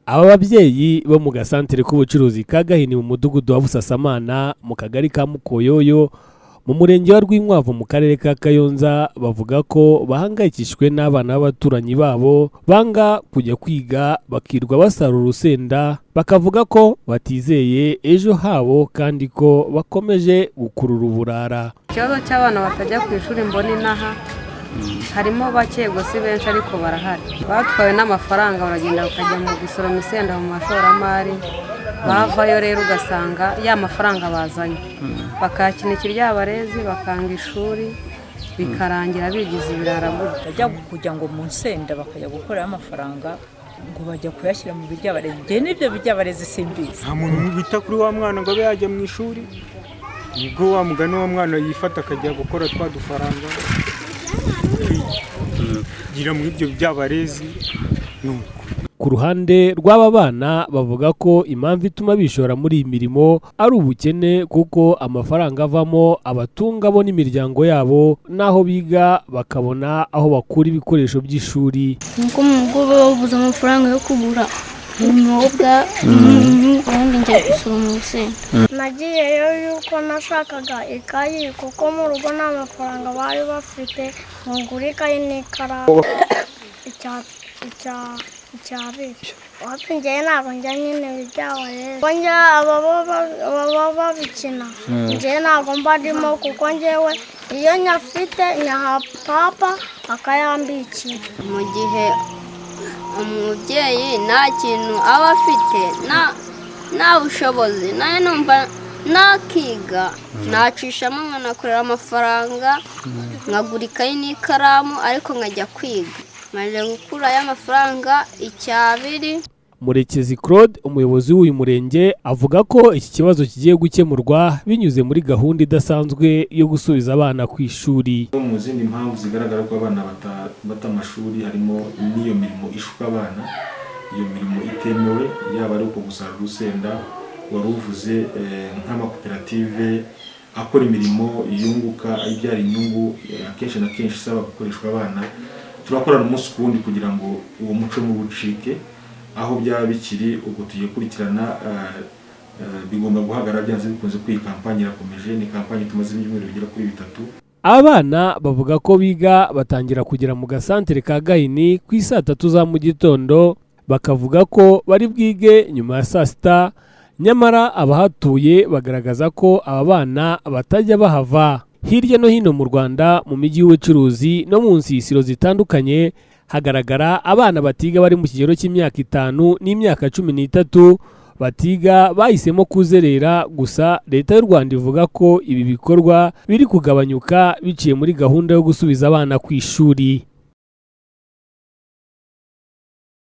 Aba babyeyi bo mu gasantere k'ubucuruzi ka Gahini, mu mudugudu wa Busasamana, mu kagari ka Mukoyoyo, mu murenge wa Rwinkwavu, mu karere ka Kayonza, bavuga ko bahangayikishijwe n'abana b'abaturanyi babo banga kujya kwiga, bakirwa basarura urusenda, bakavuga ko batizeye ejo habo kandi ko bakomeje gukurura uburara. Ikibazo cy'abana batajya ku ishuri mbona inaha harimo bake gusa, si benshi ariko barahari. Batwawe n'amafaranga, baragenda bakajya mu gusoroma isenda mu mashoramari. Bavayo rero ugasanga ya mafaranga bazanye bakayakina ikiryabarezi, bakanga ishuri, bikarangira bigize ibirara gutyo. Bajya kujya ngo mu nsenda, bakajya gukoreraho amafaranga, ngo bajya kuyashyira mu biryabarezi. Njye n'ibyo biryabarezi simbizi. Nta muntu wita kuri wa mwana ngo abe yajya mu ishuri. Nibwo wa mugani wa mwana yifata akajya gukora twa dufaranga, kwigira muri ibyo byabarezi nuko. Ku ruhande rw'aba bana, bavuga ko impamvu ituma bishora muri iyi mirimo ari ubukene, kuko amafaranga avamo abatunga bo n'imiryango yabo, n'aho biga bakabona aho bakura ibikoresho by'ishuri. Nuko mu rugo baba babuze amafaranga yo kugura ubunyobwa, umunyu, ubundi njya gusoroma urusenda. Nagiyeyo yuko nashakaga ikayi, kuko mu rugo nta mafaranga bari bafite ngo ngure ikayi n'ikaramu. Icyabiri wapi, njyewe ntabwo njya nyine ibyaho rero kuko njye ababa babikina njyewe ntabwo mba ndimo, kuko njyewe iyo nyafite nyaha papa akayambikira. Mu gihe umubyeyi nta kintu aba afite, nta bushobozi, nawe numva nakiga, nacishamo nkanakorera amafaranga, nkagura ikayi n'ikaramu, ariko nkajya kwiga maze gukurayo amafaranga icyabiri. Murekezi Claude, umuyobozi w'uyu murenge, avuga ko iki kibazo kigiye gukemurwa binyuze muri gahunda idasanzwe yo gusubiza abana ku ishuri. Mu zindi mpamvu zigaragara ko abana bata amashuri harimo n'iyo mirimo ishuka abana, iyo mirimo itemewe, yaba ari uko gusarura urusenda wari uvuze, nk'amakoperative akora imirimo yunguka, ibyara inyungu, akenshi na kenshi isaba gukoreshwa abana. Turakorana umunsi ku wundi kugira ngo uwo muco mubi ucike aho byaba bikiri. Ubwo tugiye gukurikirana, bigomba guhagarara byanze bikunze, ko iyi kampanye irakomeje. Ni kampanye tumaze ibyumweru bigera kuri 3. Abana bavuga ko biga batangira kugera mu gasantere ka Gahini ku isaa 3 za mu gitondo, bakavuga ko bari bwige nyuma ya saa sita. Nyamara abahatuye bagaragaza ko aba bana batajya bahava. Hirya no hino mu Rwanda, mu mijyi y'ubucuruzi no mu nsisiro zitandukanye, hagaragara abana batiga bari mu kigero cy'imyaka 5 n'imyaka 13, batiga bahisemo kuzerera. Gusa Leta y'u Rwanda ivuga ko ibi bikorwa biri kugabanyuka biciye muri gahunda yo gusubiza abana ku ishuri.